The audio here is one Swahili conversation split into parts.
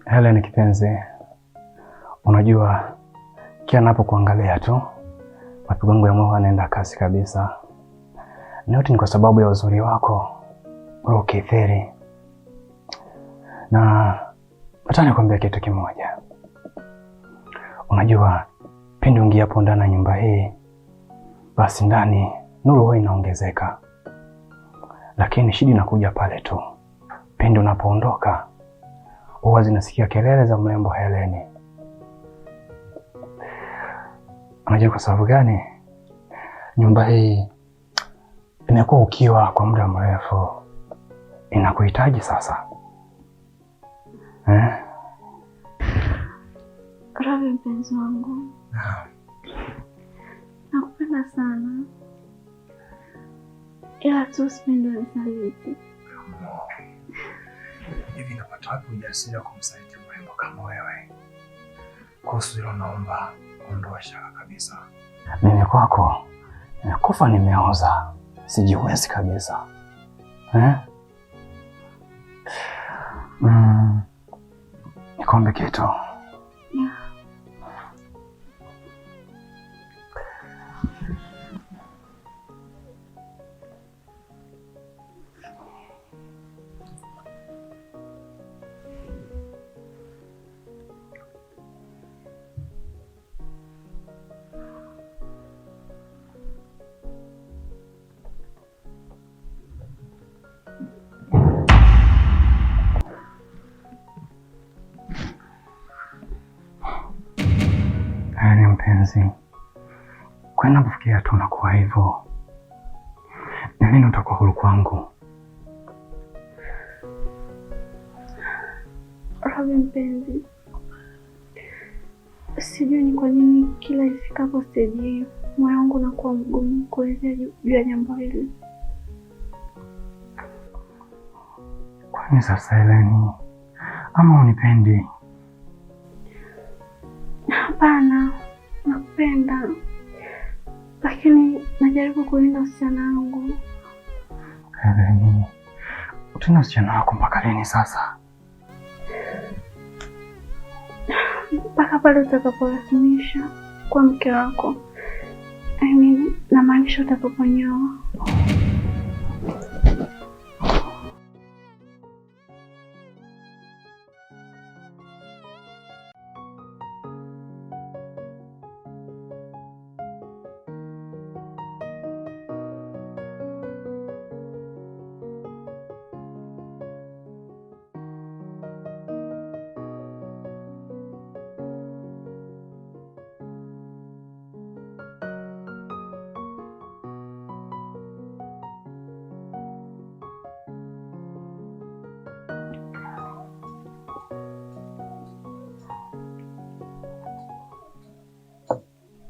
Helen kipenzi, unajua kila napokuangalia tu mapigo yangu ya moyo yanaenda kasi kabisa, na yote ni kwa sababu ya uzuri wako uliokithiri. Na nataka nikwambia kitu kimoja. Unajua pindi ungiapo ndani ya nyumba hii, basi ndani nuru huwa inaongezeka, lakini shida inakuja pale tu pindi unapoondoka huwa zinasikia kelele za mrembo Heleni. Unajua kwa sababu gani? Nyumba hii imekuwa ukiwa kwa muda mrefu, inakuhitaji sasa eh? Ravi, mpenzi wangu, nakupenda sana, ila tu sipendi unisaliti. Hivi napata wapi ujasiri wa kumsaliti mrembo kama wewe? Kuhusu hilo naomba ondoa shaka kabisa. Mimi kwako nimekufa, nimeoza, sijiwezi kabisa eh? Nikombe kitu. Yeah. Yaani mpenzi, kwa nini unapofikiria tu unakuwa hivyo? Ni lini utakuwa huru kwangu? Ravi mpenzi, sijui ni kwa nini kila ifikapo stage hii moyo wangu unakuwa mgumu kuelezea juu ya jambo hili. Kwani sasa Heleni, Ama unipendi? Hapana, nakupenda, lakini najaribu kulinda usichana wangu. Helen, utalinda usichana wako mpaka lini sasa? Mpaka pale utakaporasimisha kwa mke wako. I mean, namaanisha utakaponyoa.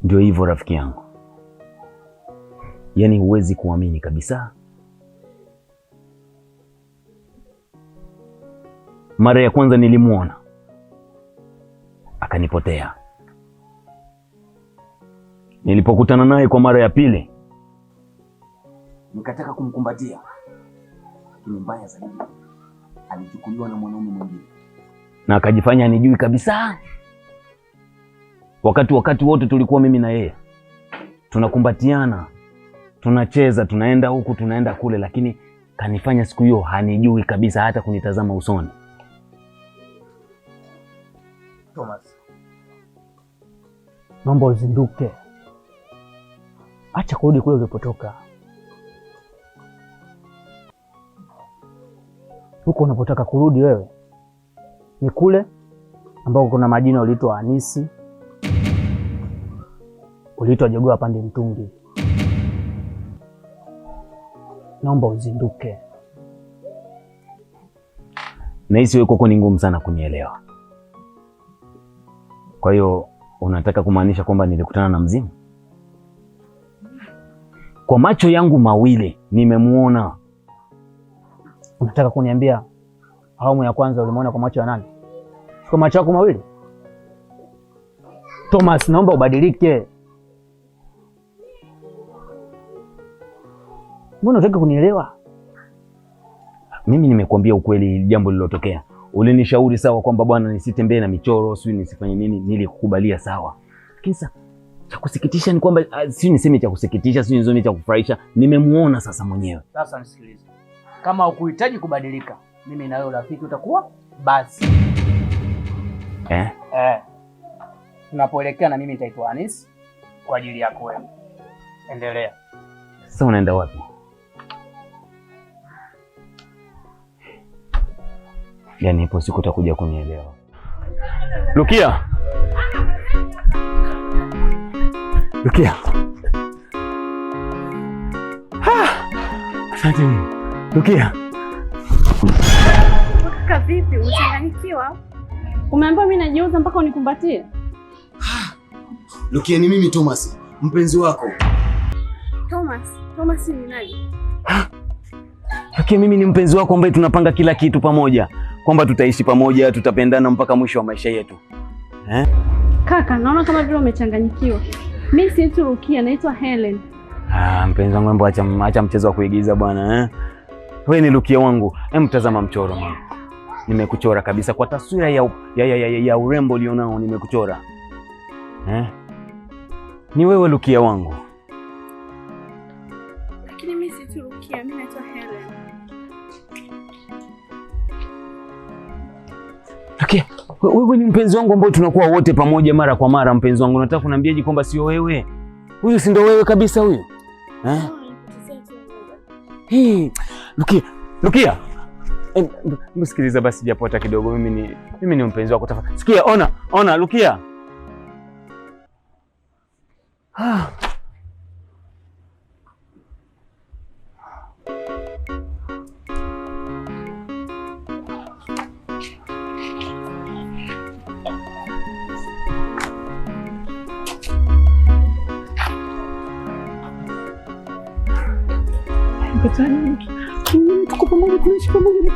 Ndio hivyo rafiki yangu, yaani huwezi kuamini kabisa. Mara ya kwanza nilimuona akanipotea. Nilipokutana naye kwa mara ya pili nikataka kumkumbatia, lakini mbaya zaidi alichukuliwa na mwanaume mwingine na akajifanya anijui kabisa. Wakati wote tulikuwa mimi na yeye tunakumbatiana, tunacheza, tunaenda huku tunaenda kule, lakini kanifanya siku hiyo hanijui kabisa, hata kunitazama usoni. Thomas, naomba uzinduke, acha kurudi kule ulipotoka. Huko unapotaka kurudi wewe ni kule ambako kuna majina uliitwa Anisi, uliitwa Jogoo pande mtungi. Naomba uzinduke. Nahisi wewe kwako ni ngumu sana kunielewa. Kwa hiyo unataka kumaanisha kwamba nilikutana na mzimu? Kwa macho yangu mawili nimemuona. Unataka kuniambia awamu ya kwanza ulimuona kwa macho ya nani? Kwa macho yako mawili? Thomas, naomba ubadilike. Mbona unataka kunielewa? Mimi nimekuambia ukweli jambo lililotokea. Ulinishauri sawa kwamba bwana nisitembee na michoro, sio nisifanye nini, nilikukubalia sawa. Lakini sasa cha kusikitisha ni kwamba sio niseme cha kusikitisha, sio niseme cha kufurahisha, nimemuona sasa mwenyewe. Sasa nisikilize. Kama hukuhitaji kubadilika, mimi na wewe rafiki utakuwa basi. Eh? Tunapoelekea na mimi nitaitwa Anis kwa ajili yako wewe. Endelea. Sasa unaenda wapi? Yaani ipo siku utakuja kunielewa. Lukia. Lukia. Ha! Asante Mungu. Lukia. Kaka vipi? Umechanganyikiwa? Umeambiwa mimi najiuza mpaka unikumbatie? Lukia, ni mimi Thomas, mpenzi wako. Thomas, Thomas ni nani? Lukia, mimi ni mpenzi wako ambaye tunapanga kila kitu pamoja, kwamba tutaishi pamoja, tutapendana mpaka mwisho wa maisha yetu. Eh? Kaka, naona kama vile umechanganyikiwa. Mimi siitwi Rukia, naitwa Helen. Ah, mpenzi wangu, hebu acha mchezo wa kuigiza bwana, eh? Wewe ni Rukia wangu. Hem, tazama mchoro mwangu. Nimekuchora kabisa kwa taswira ya urembo ulionao, nimekuchora. Eh? Ni wewe Rukia wangu. Lakini mimi siitwi Rukia, mimi naitwa Helen. Rukia, wewe ni mpenzi wangu ambao tunakuwa wote pamoja mara kwa mara. Mpenzi wangu, nataka kuniambiaje kwamba sio wewe? Huyu si ndio wewe kabisa huyu? Eh? Hey, Rukia, Rukia. Msikiliza basi japo hata kidogo, mimi ni mpenzi wako tafadhali. Sikia, ona, ona Rukia. Ah. Tuko pamoja, tunaishi pamoja.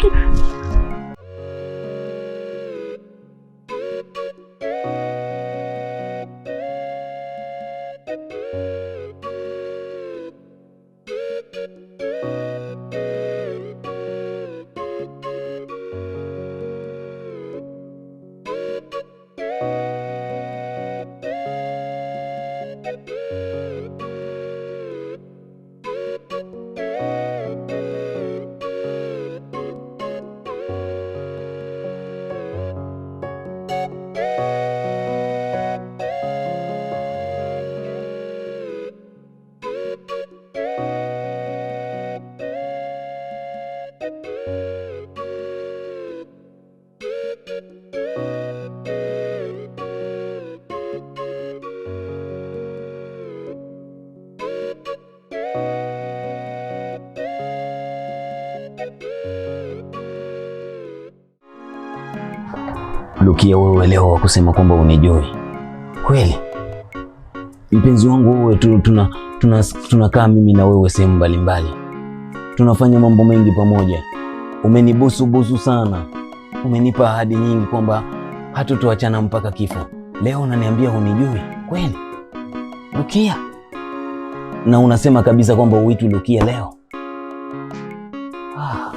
Lukia, wewe leo wa kusema kwamba unijui kweli? Mpenzi wangu wewe, tunakaa mimi na wewe sehemu mbalimbali, tunafanya mambo mengi pamoja. Umenibusu busu sana, umenipa ahadi nyingi kwamba hatutoachana mpaka kifo. Leo unaniambia hunijui kweli Lukia? Na unasema kabisa kwamba uitwi Lukia leo? Ah.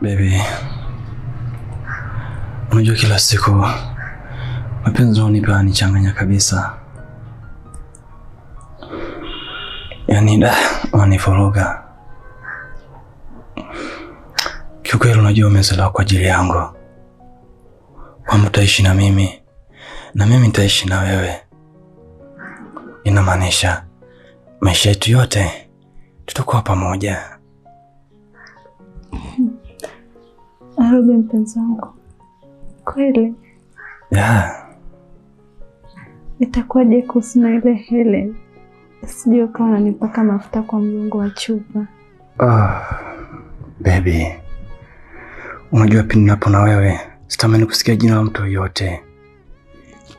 Baby, unajua kila siku mapenzi unipa yanichanganya kabisa, yaani da wanivuruga kiukweli. Unajua umezaliwa kwa ajili yangu, kwamba utaishi na mimi na mimi nitaishi na wewe. Inamaanisha maisha yetu yote tutakuwa pamoja. Arobi, mpenzi wangu, kweli? Yeah. Itakuwaje kuhusu na ile Helen? Sijui ukawa unanipaka mafuta kwa mgongo wa chupa. Baby, unajua pindi napo na wewe sitamani kusikia jina la mtu yoyote.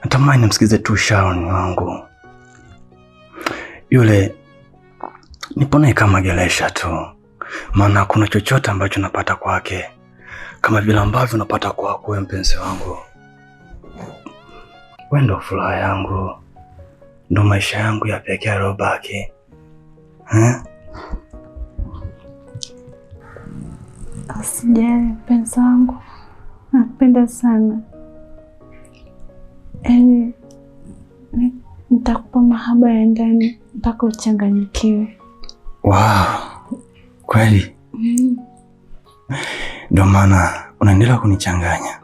Natamani nimsikize tu Sharon wangu. Yule nipo naye kama gelesha tu, maana hakuna chochote ambacho napata kwake kama vile ambavyo napata kwako wewe, mpenzi wangu. Wewe ndo furaha yangu, ndo maisha yangu ya pekee yaliyobaki. Usijali mpenzi wangu, nakupenda sana. Yaani nitakupa mahaba ya ndani mpaka uchanganyikiwe. Wow, kweli? Ndio maana unaendelea kunichanganya.